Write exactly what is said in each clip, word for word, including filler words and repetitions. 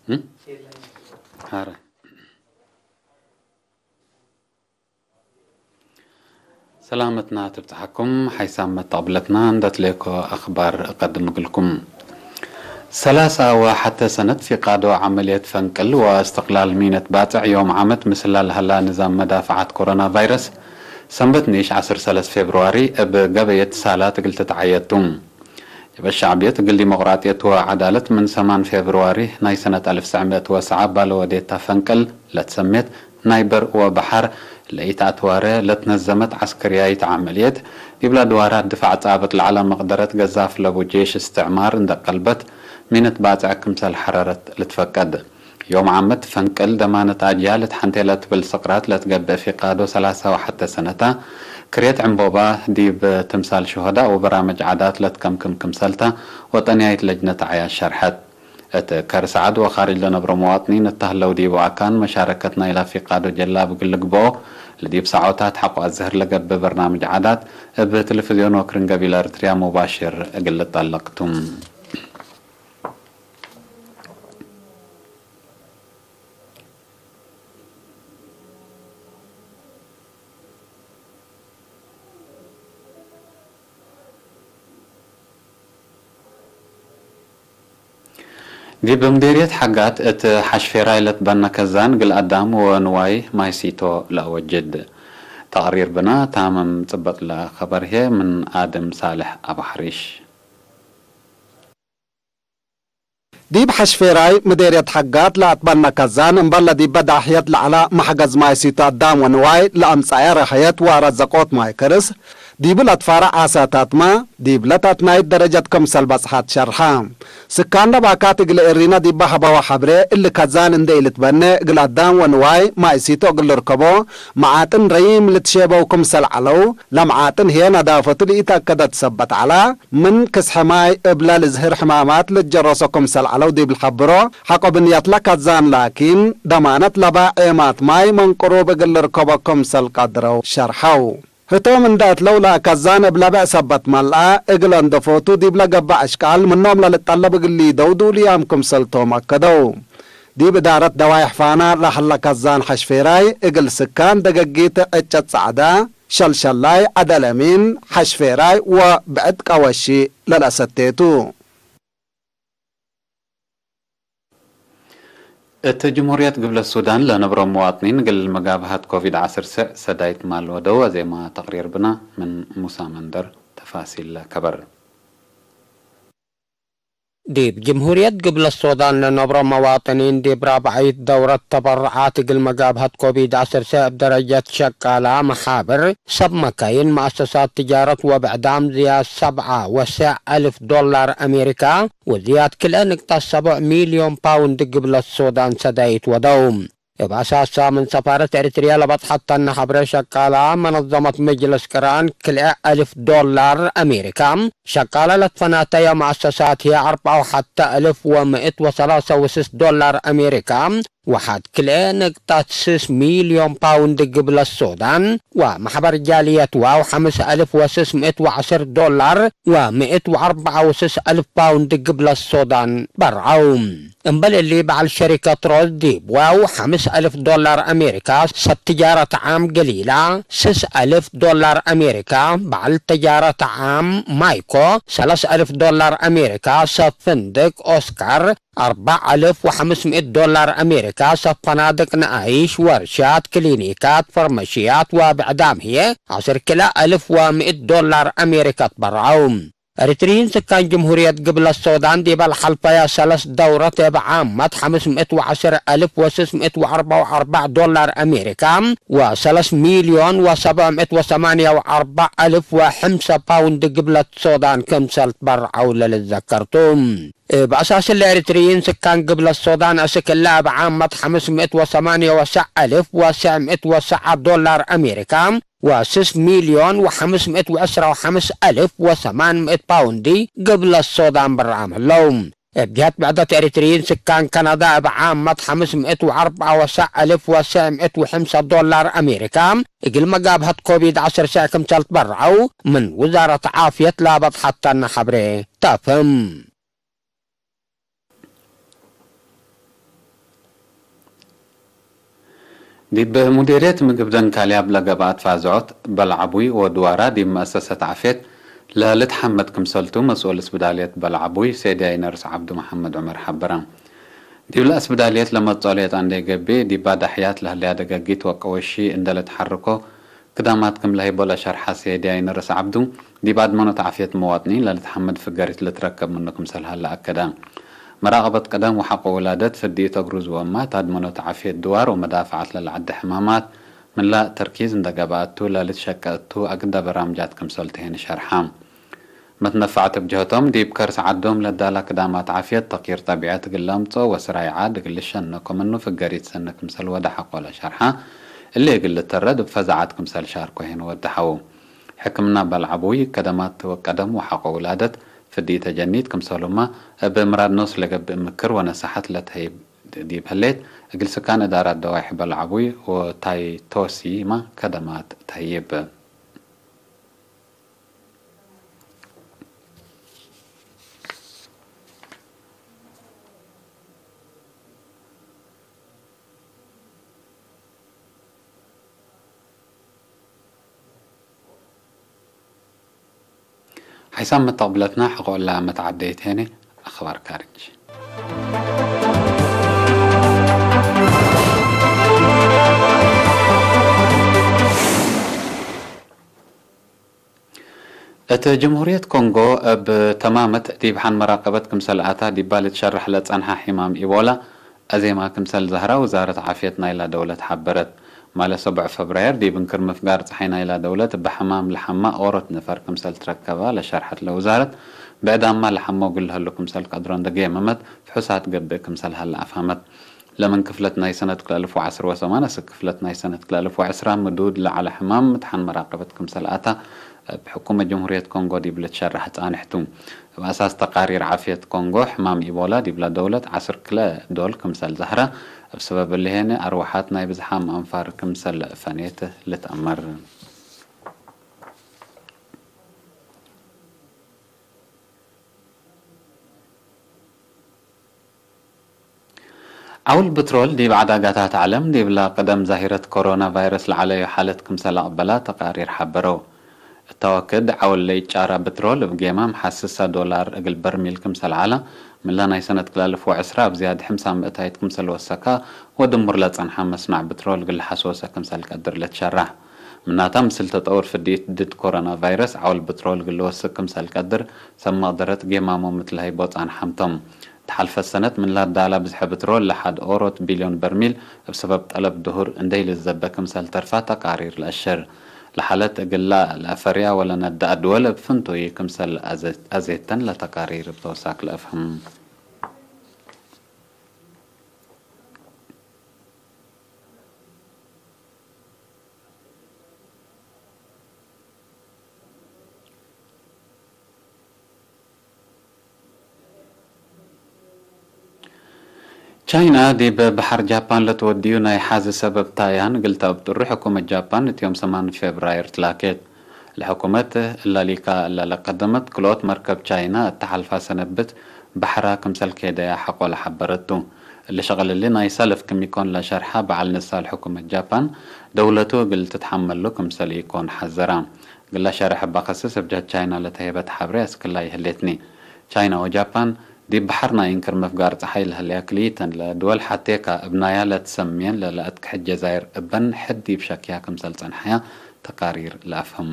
እም? ሐረ። ሰላመትና ትብጽሐኩም፣ ሓይሳም መተቅብለትና እንደ ትሌኮ አኽባር እቀድም እግልኩም። ሰላሳ ወሐተ ሰነት ፊቃዶ ዐመልየት ፈንቅል ወእስትቅላል ሚነት ባጽዕ ዮም ዓመት ምስላ ለሀላ ንዛም መዳፍዓት ኮሮና ቫይረስ፣ ሰንበት ኒሽ ዐስር ሰለስ ፌብርዋሪ እብ ገበየት ሳላት እግል ትትዓየድ ቱ። ጀብሀት ሸዕብየት እግል ዲሞቅራጥየት ወዐዳለት ምን ሰማን ፌብርዋሪ ናይ ሰነት አልፍ ተስዕ ምእት ወሰብዓ ባለ ወዴታ ፈንቅል ለትሰሜት ናይ በር ወበሐር ለኢተአትዋረ ለትነዘመት ዐስከርያይት ዐመልየት፣ ዲብለ አድዋራት ድፋዕ ጻብጥ ለዐለ መቅደረት ገዛፍ ለቡ ጄሽ እስትዕማር እንደ ቀልበት፣ ሚነት ባጽዕ ክምሰል ሐረረት ልትፈቀድ። ዮም ዓመት ፈንቅል ደማነት አጅያል እት ሐንቴ ለትብል ስቅራት ለትገብእ ፊቃዶ ሰላሳ ወሐተ ሰነታ፣ ክርየት ዕንቦባ ዲብ ትምሳል ሹሀዳእ ወበራምጅ ዓዳት ለትከምክም ክምሰልታ፣ ወጠንያይት ለጅነት አዕያድ ሸርሐት። እት ከርስ ዐድ ወካርጅ ለነብሮ መዋጥኒን እተ ህለው ዲቡ አካን መሻረከት ናይላ ፊቃዶ ጀላብ እግል ልግብኦ፣ ለዲብ ሳዖታት ሐቆ አዝህር ለገብእ በርናምጅ ዓዳት እብ ቴሌፍዝዮን ወክርን ገቢል ኤርትርያ ሙባሽር እግል ልጠለቅ ቱ። ዲብ ምዴርየት ሐጋት እት ሐሽፌራይ ለትበነ ከዛን እግል አዳም ወንዋይ ማይ ሲቶ ለአወጅድ። ተቅሪር ብና ታምም ጽበጥ ለከበር ህዬ ምን አድም ሳልሕ አቡ ሐሪሽ። ዲብ ሐሽፌራይ ምዴርየት ሐጋት ለአትበነ ከዛን፣ እምበል ለዲበ ዳሕየት ለዐለ መሕገዝ ማይ ሲቶ አዳም ወንዋይ ለአምጸአ ረሐየት ወአረዘቆት ማይ ከርስ፣ ዲቡ ለትፋረዕ ዓሳታትመ፣ ዲብለ ታትናይት ደረጀት ክምሰል በጽሐት ሸርሐ። ስካን ነባካት እግል ኤሪነ ዲበ ሀበወ ሐብሬ፣ እሊ ከዛን እንዴ ኢልትበኔ፣ እግል አዳም ወንዋይ ማይ ሲቶ እግል ልርከቦ፣ መዓጥን ረዪም ልትሼበው ክምሰል ዐለው፣ ለመዓጥን ህዬ ነዳፈቱ ለኢተአከደት ሰበት ዐለ። ምን ክስሐ ማይ እብለ ልዝህር ሕማማት ልትጀረሶ ክምሰል ዐለው ዲብ ልሐብሮ፣ ሐቆ ብንያትለ ከዛን ላኪን፣ ደማነት ለበ ዔማት ማይ ምን ቅሩብ እግል ልርከቦ ክምሰል ቀድረው ሸርሐው። ህቶም እንዴ አትለው ለከዛን እብ ለብዕ ሰበት መልአ፣ እግል አንደፎቱ ዲብለ ገብእ አሽቃል ምኖም ለልጠለብ እግል ሊደው ዱሉያም ክምሰልቶም አከደው። ዲብ እዳረት ደዋይሕ ፋና ለሀለ ከዛን ሐሽፌራይ፣ እግል ስካን ደገጊት ዕጨት ጸዕዳ፣ ሸልሸላይ፣ ዐደለሚን፣ ሐሽፌራይ ወብዕድ ቀወሺ ለለአሰቴቱ። እት ጅምሁርየት ግብለት ሱዳን ለነብሮ መዋጥኒን እግል መጋብሀት ኮቪድ ዐስር ሰዕ ሰዳይት ማል ወደው። አዜመ ተቅሪር ብና ምን ሙሳ መንደር። ተፋሲል ለከበር። ዲብ ጅምሁርየት ግብለት ሶዳን ለነብሮ መዋጥኒን ዲብ ራብዓይት ደውረት ተበረዓት እግል መጋብሀት ኮቪድ ዐስር ሰዕ እብ ደረጀት ሸቃላ፣ መሓብር፣ ሰብ መካይን፣ መአሰሳት ትጃረት ወብዕዳም ዝያድ ሰብዓ ወሰዕ አልፍ ዶላር አሜሪካ ወዝያድ ክልኤ ንቅጠት ሰቦዕ ሚልዮን ፓውንድ ግብለት ሶዳን ሰዳይት ወደው። እብ አሳሳ ምን ሰፋረት ኤሪትርያ ለበጽሐተነ ሐብሬ ሸቃላ መነዘመት መጅልስ ቅራን ክልኤ አልፍ ዶላር አሜሪካ፣ ሸቃላ ለትፈናተየ መአሰሳት ህዬ አርበዕ ወሐተ አልፍ ወምእት ወሰላሰ ወስስ ዶላር አሜሪካ፣ ወሐድ ክልኤ ንቅጠት ስስ ሚልዮን ፓውንድ ግብለት ሶዳን፣ ወመሕበር ጃልየት ዋው ሐምስ አልፍ ወስስ ምእት ወዐስር ዶላር ወምእት ወአርበዕ ወስስ አልፍ ፓውንድ ግብለት ሶዳን በርዐው። እምበል እሊ፣ በዐል ሸሪከት ሮዝ ዲብ ዋው ሐምስ አልፍ ዶላር አሜሪካ፣ ሰብ ትጃረት ዓም ገሊላ ስስ አልፍ ዶላር አሜሪካ፣ በዐል ትጃረት ዓም ማይኮ ሰለስ አልፍ ዶላር አሜሪካ፣ ሰብ ፍንድቅ ኦስካር አርበዕ አልፍ ወሐምስ ምእት ዶላር አሜሪካ፣ ሰብ ፈናድቅ ነኣይሽ፣ ወርሻት፣ ክሊኒካት፣ ፈርመሽያት ወብዕዳም ህዬ ዐስር ክልኤ አልፍ ወምእት ዶላር አሜሪካ ትበርዐው። ኤሪትርይን ስካን ጅምሁርየት ግብለት ሶዳን ዲበ ለሐልፈየ ሰለስ ደውረት እብ ዓመት ሐምስ ምእት ወዐስር አልፍ ወስስ ምእት ወአርበዕ ወአርበዕ ዶላር አሜሪካ ወሰለስ ሚልዮን ወሰብዕ ምእት ወሰማንያ ወአርበዕ አልፍ ወሐምሰ ፓውንድ ግብለት ሶዳን ክምሰል ትበርዐው ለልትዘከር ቱ። እብ አሳስ ለኤሪትርይን ስካን ግብለት ሶዳን አስክ እለ እብ ዓመት ሐምስ ምእት ወሰማንያ ወሰዕ አልፍ ወሰዕ ምእት ወሰዓ ዶላር አሜሪካ ወስስ ሚልዮን ወሐምስ ምእት ወዕስራ ወሐምስ አልፍ ወሰማን ምእት ፓውንዲ ግብለት ሶዳን በርአም ህለው። እብ ጀህት ብዕደት ኤሪትርይን ስካን ከናዳ እብ ዓመት ሐምስ ምእት ወአርበዓ ወሰዕ አልፍ ወሰዕ ምእት ወሐምሳ ዶላር አሜሪካ እግል መጋብሀት ኮቪድ ዐስር ሰዕ ክምሰል ትበርዐው ምን ውዛረት ዓፍየት ለበጽሐተነ ሐብሬ ተፍህም። ዲብ ሙዲርየት ምግብ ደንካልያብ ለገብአት ፋዝዖት በልዐቡይ ወድዋራ ዲብ መአሰሰት ዓፍየት ለልትሐመድ ክምሰልቱ መስኡል እስብዳልየት በልዐቡይ ሴድያይ ነርስ ዐብዱ መሐመድ ዑመር ሐበረ። ዲብለ እስብዳልየት ለመጽኦ ሌጣ እንዴ ገብእ፣ ዲባ ዳሕያት ለህለያ ደገጊት ወቀወሺ እንዴ ለትሐርኮ ክዳማት ክም ለህይቦ ለሸርሐ ሴድያይ ነርስ ዐብዱ፣ ዲብ አድመኖት ዓፍየት መዋጥኒን ለልትሐመድ ፍገሪት ልትረከብ ምኑ ክምሰል ሀለ አከደ። መራቀበት ቀደም ወሐቆ ውላደት፣ ፍድኢት እግሩዝ ወእማት፣ አድመኖት ዓፍየት ድዋር ወመዳፈዐት ለለዐደ ሕማማት ምንላ ተርኪዝ እንዴ ገብአቱ ለልትሸቀ እቱ አግደ በራምጃት ክምሰል ተሄን ሸርሐ። መትነፈዕት እብ ጀህቶም፣ ዲብ ከርስ ዐዶም ለዳላ ክዳማት ዓፍየት፣ ተቅይር ጠቢዐት እግል ለአምጽኦ ወስራይ ዓድ እግል ልሸነኮ ምኑ ፍገሪት ሰኒ ክምሰል ወደ ሐቆ ለሸርሐ፣ እሊ እግል ልተረድ እብ ፈዛዐት ክምሰል ሻርኮ ሄን ወደሐው። ሕክምና በልዐቡይ፣ ከደማት ወቀደም ወሐቆ ውላደት፣ ፍድኢተ ጀኒት ክምሰሉማ፣ እብ ምራድ ኖስ ለገብእ ምክር ወነሰሐት ለተህይብ ዲብ ህሌት፣ እግል ስካን እዳራት ደዋይሕ በልዐቡይ ወታይቶሲማ ከደማት ተህይብ። ሓይሳም መተቅብለትና፣ ሐቆ እለ መትዓደይት ሄነ፣ አኽባር ካርጅ። እት ጅምሁርየት ኮንጎ እብ ተማመት ዲብ ሐን መራቀበት ክምሰል አታ ዲባ ልትሸረሕ ለጸንሐ ሕማም ኢቦላ አዜማ ክምሰል ዘህራ ውዛረት ዓፍየት ናይላ ደውለት ሐበረት። ማለ ሰቡዕ ፈብራየር ዲብ እንክር ምፍጋር ጸሓይ ናይላ ደውለት እበ ሕማም ለሐማ ኦሮት ነፈር ክምሰል ትረከባ ለሸርሐት ለውዛረት፣ ብዕዳማ ለሐሞ እግል ለህሉ ክምሰል ቀድሮ እንዴ ገየመመት ፍሑሳት ገብእ ክምሰል ሀለ አፍሀመት። ለምን ክፍለት ናይ ሰነት ክልኤ አልፍ ወዐስር ወሰማን እስክ ክፍለት ናይ ሰነት ክልኤ አልፍ ወዐስራ ምዱድ ለዐለ ሕማም ምትሓን መራቀበት ክምሰል አታ እብ ሕኩመት ጀምሁርየት ኮንጎ ዲብ ልትሸረሕ ጻንሕ ቱ። እብ አሳስ ተቃሪር ዓፍየት ኮንጎ፣ ሕማም ኢቦላ ዲብላ ደውለት ዐስር ክልኤ ዶል ክምሰል ዘህረ፣ እብ ሰበብ እሊ ሄነ አርወሓት ናይ ብዝሓም አንፋር ክምሰል ፈኔት ልትአመር። ዐውል ብትሮል ዲብ ዐዳጋታት ዐለም ዲብላ ቅደም ዛሂረት ኮሮና ቫይረስ ለዐለዩ ሓለት ክምሰል አቅበላ ተቃሪር ሐበረው። እተ ወክድ ዐውል ለኢጫራ ብትሮል እብ ጌማም ሐስሰ ዶላር እግል በርሚል ክምሰል ዐላ፣ ምንላ ናይ ሰነት ክልኤ አልፍ ወዐስራ እብ ዝያድ ሕምሳ ምእታይት ክምሰል ወሰካ ወድሙር ለጸንሐ መስናዕ ብትሮል እግል ለሐስወሰ ክምሰል ቀድር ልትሸራሕ። ምናታ ምስል ተጠውር ፍድኢት ድድ ኮሮና ቫይረስ ዐውል ብትሮል እግል ልወስክ ክምሰል ቀድር ሰብ መቅደረት ጌማሞም እት ለሀይቦ ጻንሓም ቶም። ተሓልፈት ሰነት ምን ለዳላ ብዝሐ ብትሮል ለሐድ ኦሮት ቢልዮን በርሚል እብ ሰበብ ጠለብ ድሁር እንዴ ኢልዘበ ክምሰል ተርፋ ተቃሪር ለአሸር። ለሓለት እግላ ለአፈርያ ወለነድአ ድወል እብ ፍንቱይ ክምሰል አዜ-፣ አዜተን ለተቃሪር እብ ተወሳክ ለአፍህም። ቻይና ዲብ በሐር ጃፓን ለትወድዩ ናይ ሓዚ ሰበብ ታያን እግል ተአብጥሩ ሕኩመት ጃፓን እት ዮም ሰማን ፌብራይር ትላኬት። ለሕኩመት እላ ሊካ እለ ለቀደመት ክልኦት መርከብ ቻይና እተ ሐልፋ ሰነብት በሐራ ክምሰል ኬደያ ሐቆ ለሐበረት ቱ። እሊ ሸቅል እሊ ናይ ሰልፍ ክም ኢኮን ለሸርሐ በዐል ንሳል ሕኩመት ጃፓን፣ ደውለቱ እግል ትትሐመሉ ክምሰል ኢኮን ሐዘራ። እግላ ሸርሕ እበ ከስስ እብ ጀህት ቻይና ለተሄበት ሐብሬ አስክላይ ህሌትኒ። ቻይና ወጃፓን ዲብ በሐር ናይ እንክር ምፍጋር ጸሓይ ለህለያ ክልኢተን ለድወል ሐቴካ እብ ናያ ለትሰምየን ለለአትክሐ ጀዛይር እበን ሕድ ዲብ ሸክያ ክምሰል ጸንሐያ ተቃሪር ለአፍህም።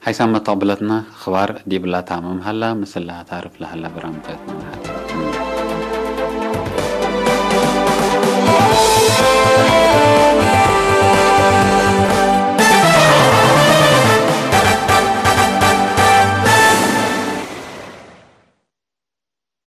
ሓይሳም መተቅብለትና አኽባር ዲብላ ታምም ሀላ፣ ምስላ ታርፍ ለሀላ በራምጀት መናሐት።